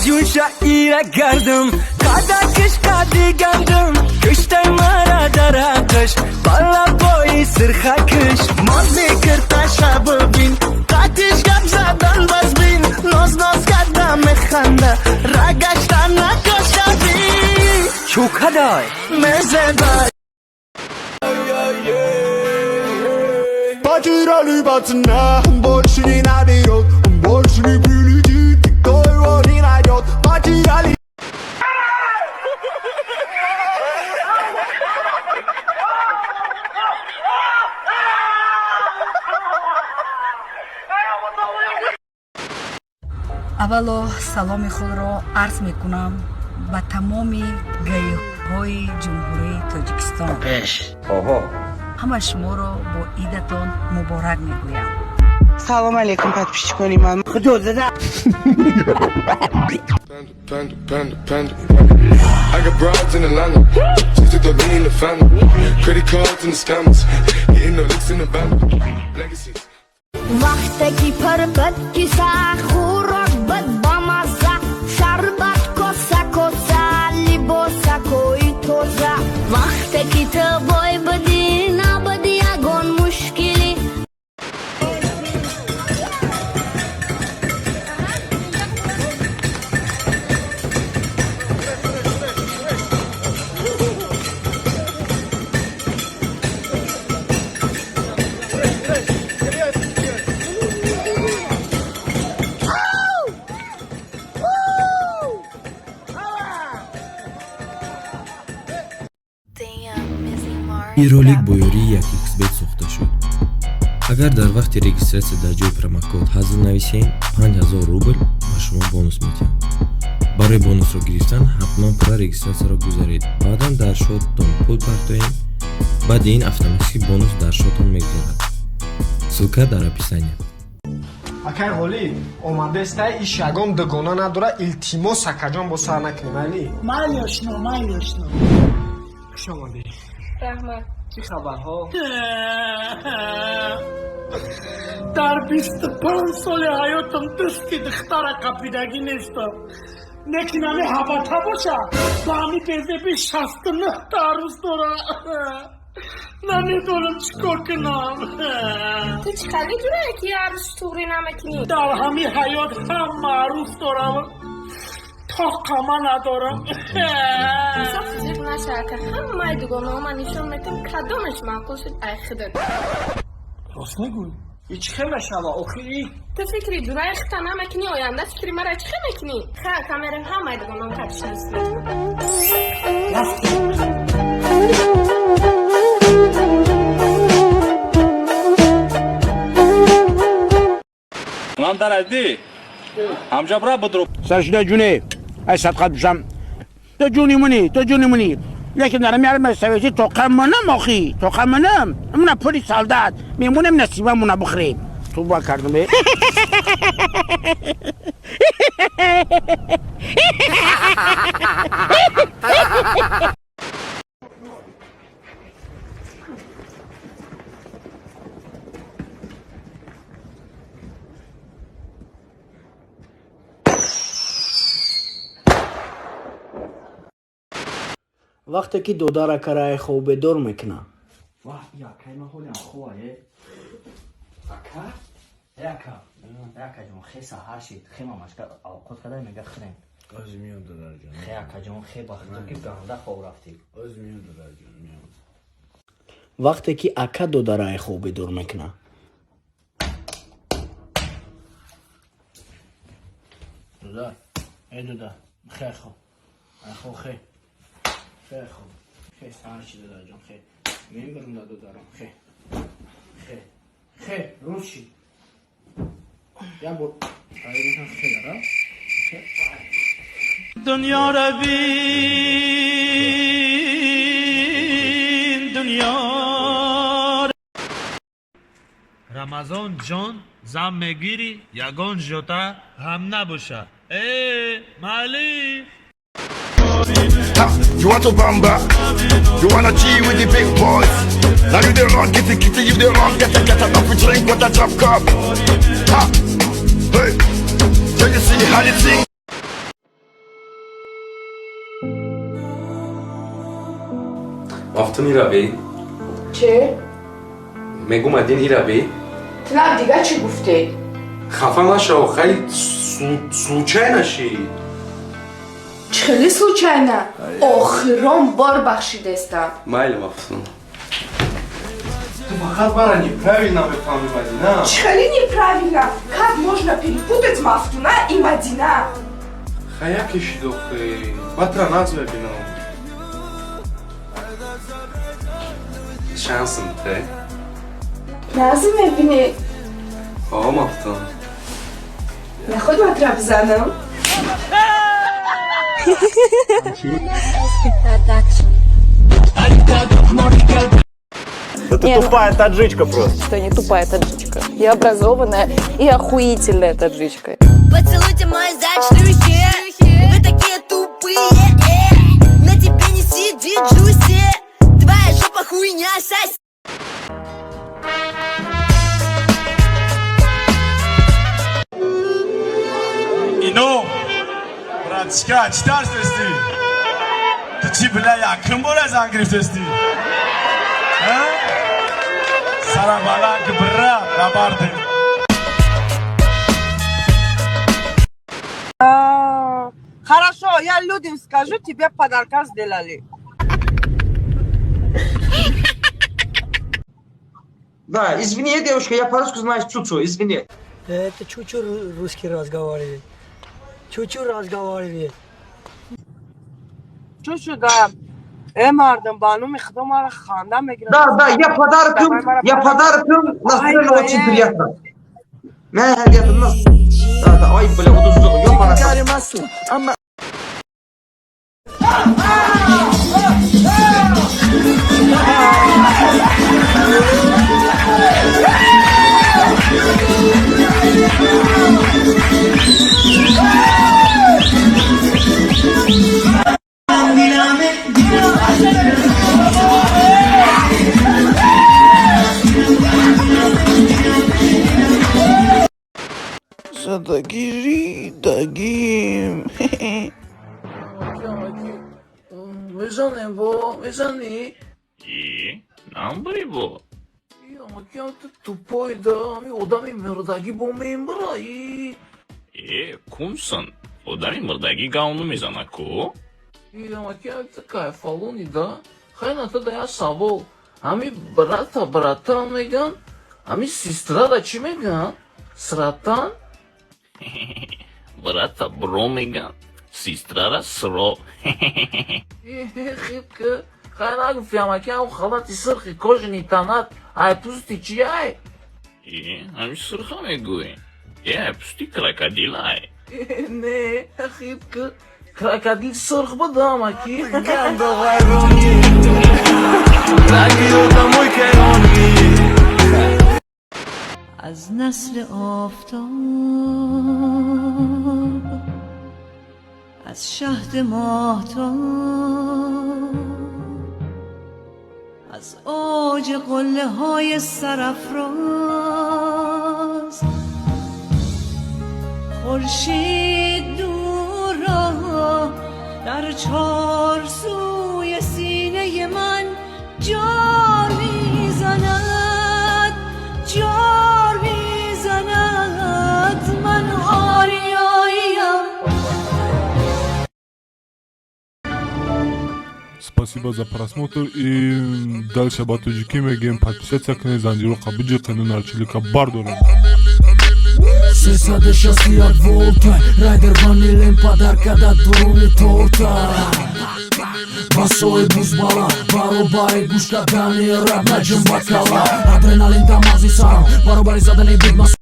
Ҷунша ира гардам, қада киш қади гандум, киштай мара дарақш, балабои сирхакиш. Моз мекир таша бибин, қатиш гап задан баз бин, ноз ноз карда механда, рагашта накоша бин. Чӯкадай. Мезебай. Потеряли пацана, он больше не наберет, он больше не прилетит, никто его не найдет. Потеряли. Аввало саломи худро арз мекунам ба тамоми ГАИҳои Ҷумҳурии Тоҷикистон. Ҳама шуморо бо идатон муборак мегӯям. Салом алейкум, подписчикони ман. Panda, panda, panda, panda. I got broads in Atlanta. Just took the lean in the family. Credit cards and the scammers. Hitting the licks in the van. Legacies. Вақте ки пур буд киса, хӯрок буд бамазза, шарбат коса коса, либосакои тоза. Вақте ки ту бой будӣ, набуд ягон мушкилӣ. Ин ролик бо ёрии 1xBet сохта шуд. Агар дар вақти регистрация дар ҷои промокод ҳазл нависем, 5000 рубл ба шумо бонус медиҳанд. Барои бонусро гирифтан ҳатман пурра регистрацияро гузаред, баъдан дар шотон пул партоед. Баъди ин автоматически бонус дар шотон мегузарад. Ссылка дар описания. Акай Ғолиб, омадестай, иш ягон дугона надора, илтимос, акаҷон, бо сар накунем, майли? Майли, ошно, майли, ошно. Хуш омадӣ. Раҳмат. Чӣ хабарҳо? Дар 25 соли ҳаётам дасти духтара қапидагӣ нестам, лекин ҳами ҳабата боша, ба ҳами безеби 69 та арӯз дора. Намедонам чӣ кор кунам. Ту чӣ хали ҷурае ки арӯз туғрӣ намекунӣ? Дар ҳами ҳаёт ҳама арӯз дорам, тоқама надорам. Инсоф, зиқ наша, ака, ҳамаи дугонаҳома нишон метам, кадомеш маъқул шуд, ай худат. Рост мегӯй? И чӣ хел мешава охир и? Ту фикри ҷураи худта намекунӣ, оянда фикри мара чӣ хел мекунӣ? Ха, ака, мерем, ҳамаи дугонаҳом кадиш нест. Рафтем. Унам даради. Ҳамҷабра будро. Саршуда ҷуне, ай садқат бушам. Ту ҷуни муни, ту ҷуни муни. Лекин дар миярма совети тоқа манам охи, тоқа манам. Мана пули солдат, мемонем насиба муна бихӯрем. Туба кардам э. Вақте ки додар акараи хоб бедор мекунад. Ваҳ, акай ман ҳолиам хова е. Ака? Э, ака. Э, акаҷон, хе, саҳар шид. Хе, мамашка авқот када, мега хӯрем. Оз миём, додарҷон. Хе, акаҷон, хе, ба худо ки ганда хоб рафтӣ. Оз миём, додарҷон, миём. Вақте ки ака додараи хоб бедор мекунад. Додар, э додар, хе хоб. Ай хоб хе. Хе хоб. Хе, саҳар шид, додарҷон, хе. Мебарам да додарам, хе. Хе. Хе, рӯз шид. Як бор ай хе дара. Хе. Дунёра бин, дунё. Рамазон ҷон, зам мегирӣ, ягон жота ҳам набоша. Э, майли. Ha, you want to bamba? You wanna G with the big boys? Now you the run, get it, get it, you the run, get it, get it, up, drink with a drop cup. Ha, hey, can you see how you sing? Мафтун, ира бе. Че? Мегум, один ира бе. Ту нав дига чӣ гуфте? Хафа нашав, хай, случайно ши. Чӣ хеле случайно? Охирон бор бахшидестам. Майли, Мафтун. Ту фақат мара неправильно мефаҳми, Мадина. Чӣ хеле неправильно? Как можно перепутать Мафтуна и Мадина? Хай, яке шид охи. Батра нағз мебинам. Шансм те. Нағз мебинӣ? О, Мафтун. Наход матра бизанам? Продакшн. Да ты Не, ну- тупая таджичка просто. Что не тупая таджичка. Я образованная и охуительная таджичка. Поцелуйте мои шлюхи. Вы такие тупые. На тебе не сидит джуси. Твоя жопа хуйня, сось. Ино, братишка, чӣ тарсдести? Ту чӣ, бля, якум бора зан гирифтести? Сара баланд, бра, набарде. Хорошо, я людям скажу, тебе подарка сделали. Да, извини, девушка, я по-русски знаю чуть-чуть, извини. Это чуть-чуть русский разговаривает. Чуть-чуть разговаривает. Чуть-чуть, да. Мардум, ба номи Худо мара ханда мегирад. Да, я подарком, я подарком, настроена очень приятно. Не, это нас. Да, да, ой, бля, вот тут ёбана. Дагим. Мезанем бо, мезани? И, намбри бо. Амакиам, ту тупой да, ами одами мурдагӣ бо мембра и. Э, кунсан, одами мурдагӣ гавну мезана ку? И амакиам, ту кайфалони да. Хай на ту да я савол. Ами брата братан меган, ами сестра да чӣ меган? Сратан? Брата бро меган, сестрара сро. Хиб ки хай нагуфти, амакиам, халати сирхи кожини танат ай пӯсти чи ай? Э, ами сирха мегӯӣ? Э, ай пӯсти крокодил ай. Не, хиб ки крокодил сирх буд, амаки. Аз насли офтоб, аз шаҳд моҳтоб, аз اوج قله های سرافراز، خورشید نور را در چهار سوی سینه من جار میزند، جار میزند. من آریاییم. Спасибо за просмотр и дальше ба тоҷикӣ мегӯем: подписаться кунед, занҷироқа биҷиқену нарчилика бардорем. 361 волта райдер ванилен подарка да дуруни торта басои бузбала баробари гӯш кардани раб наҷим бакала адреналин да мағзи сарам баробари задани бигма.